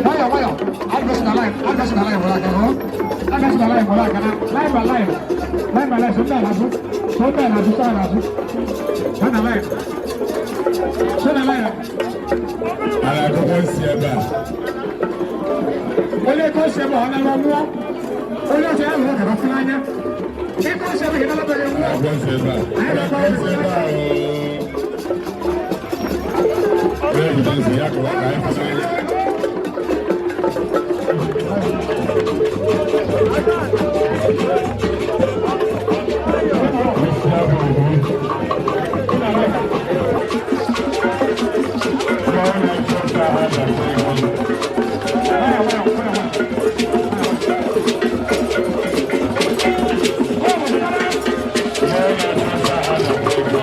Nwayọ nwayọ, adịgasị na line, adịgasị na line were aka hụ. Adịgasị na line were aka na line by line. Line by line, so ndị a na-azụ, so ndị a na-azụ, so a na-azụ. Ha na line. So na line. Ala akụkọ si ebe a. Onye ka o si ebe ọ na-alụ mụọ. Onye ọchọ ya lụrụ ka ọ n'anya. Ike o si ebe gị nalabaghị mụọ. Akụkọ si ebe a. Ala akụkọ si ebe a ooo. Onye jide nsị ya kụwa ka anyị fụ n'anya. Isi abụ ugwu. Mmanwụ na-achọ nta ha na-achọ ego. Nwayọ nwayọ nwayọ nwayọ. Mmanwụ na-achọ nta ha na-achọ ego.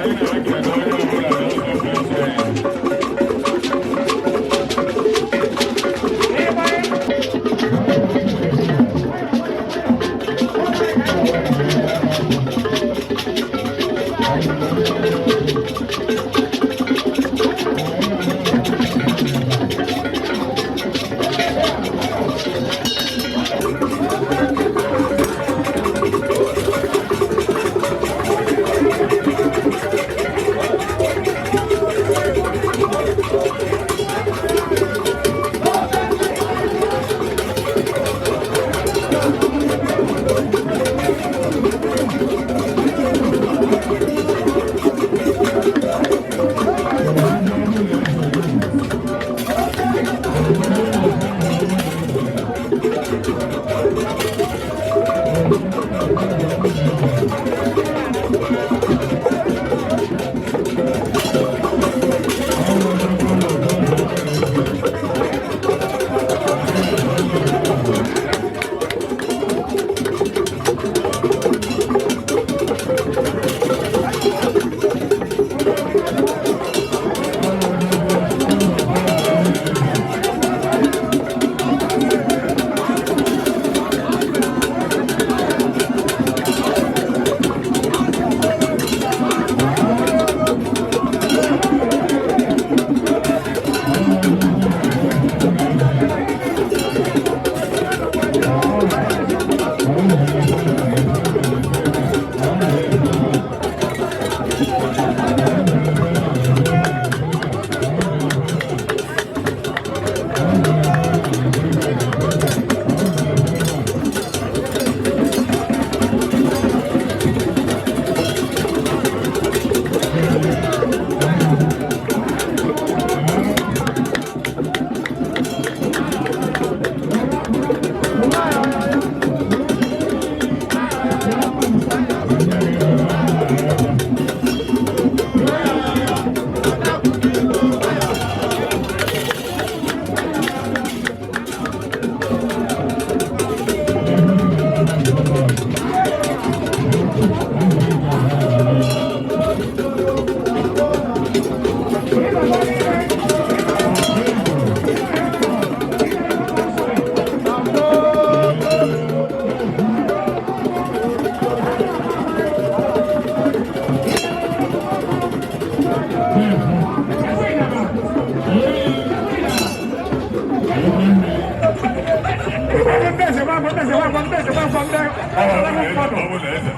Anyị na-ekele onye ọbụla n'ụzọ pụrụ iche.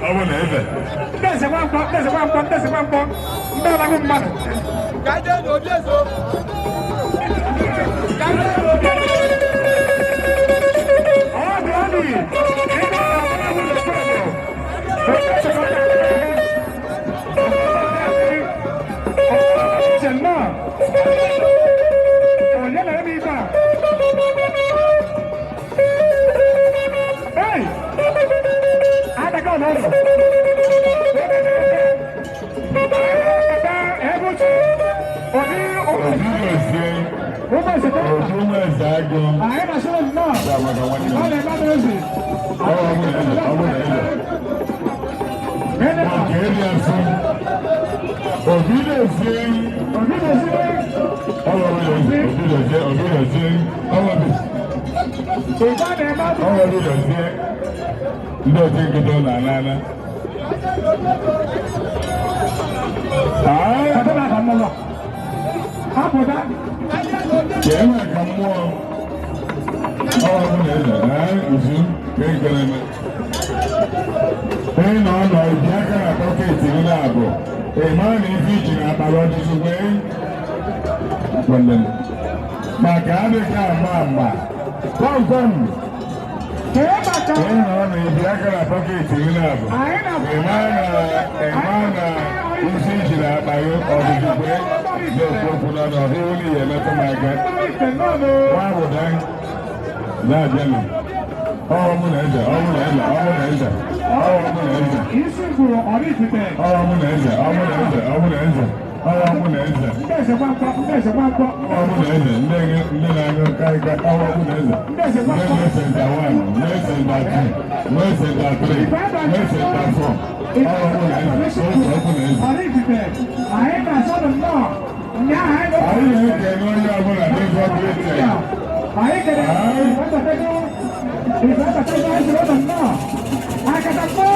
Ọ bụ na eze. Ndeze nwa mkpọ, ndeze nwa mkpọ, ndeze nwa mkpọ, ndị ọlagụ mmadụ. Ka jee n'obi eze o. Ka jee n'obi eze. Ọ dị ọ dị. Ebe ọ na-abụ n'obodo. Nnọọ. Onye na-eme ife a? Hey! Adaka ọnọdụ. Obi Obi gozie. ụbọchị Obi nwa eze agụ. anyị na-asịrị nnọọ. Amaka nwanne m. Ọ na-eme ezi. Ọ bụ na eze, ọ bụ na eze. Nke dị asụ. Obi na-ezie. Obi na-ezi. Ọ bụ na eze, obi na-ezie, obi na-ezie. Ọ bụ. Ife a na-eme abụ. Ọ nwere ụlọzie ndị otu nkịta ụlọ anana. Aa, Ọdụ na-aba mmụọ. Apụta. Kee maka mmụọ. Ọ bụ na eze, ee, uzu, kee nke na-eme. Ị nọ nọ ibi aka na pocket gị na-abụ. Ị mara na ife iji na akpara ọjụjụ wee nwanne m. Maka adịghị ama ama. Kpọmkwem, Kee maka ị nọ nọ ibi aka na pocket gị na-abụ. anyị na Ị mara na ị mara na isi iji na akpa gị ọjụjụ wee na-ekwu okwu n'ọnụ ọhịa iwu ya emetụ m aka. Nwa abụda na-abịanụ. Ọwọ́ mụ na eze, ọwọ́ mụ na eze, ọwọ́ mụ na eze, ọwọ́ mụ na eze. Isi ngwuru Oraifite. Ọwọ́ mụ na eze, ọwọ́ mụ na eze, ọwọ́ mụ na eze, ọwọ́ mụ na eze, Ndị eze Nwankwọ, ndị eze Nwankwọ. Ọwọ́ mụ na eze, ndị ndị na-aṅụ karịka ọwọ́ mụ na eze. Ndị eze Ndị Nwankwọ. nwee center one, nwee center two, nwee center three, nwee center four. Ọwọ́ mụ na eze, ọwọ́ mụ na eze. Oraifite. Anyị na-asọ nnọọ. Nnyaa anyị Anyị na-ekele onye ọbụla n'ụzọ dị iche. Anyị kere Ife Ife Abatego anyị sịrị ụlọ nnọọ. Akatakpo.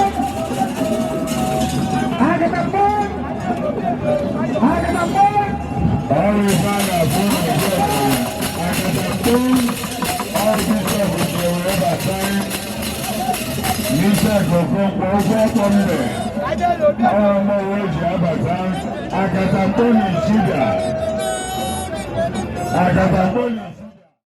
Akatakpo. Akatakpo. Ọrụ ife a na-afụ n'obodo ọbụla, akatakpo, ọrụ bishọp ji wee bata n'isi akụkụ ụkwụ ọkpọ mbe. Ọrụ mmọnwụ ji abata akatakpo na ichida. Akatakpo na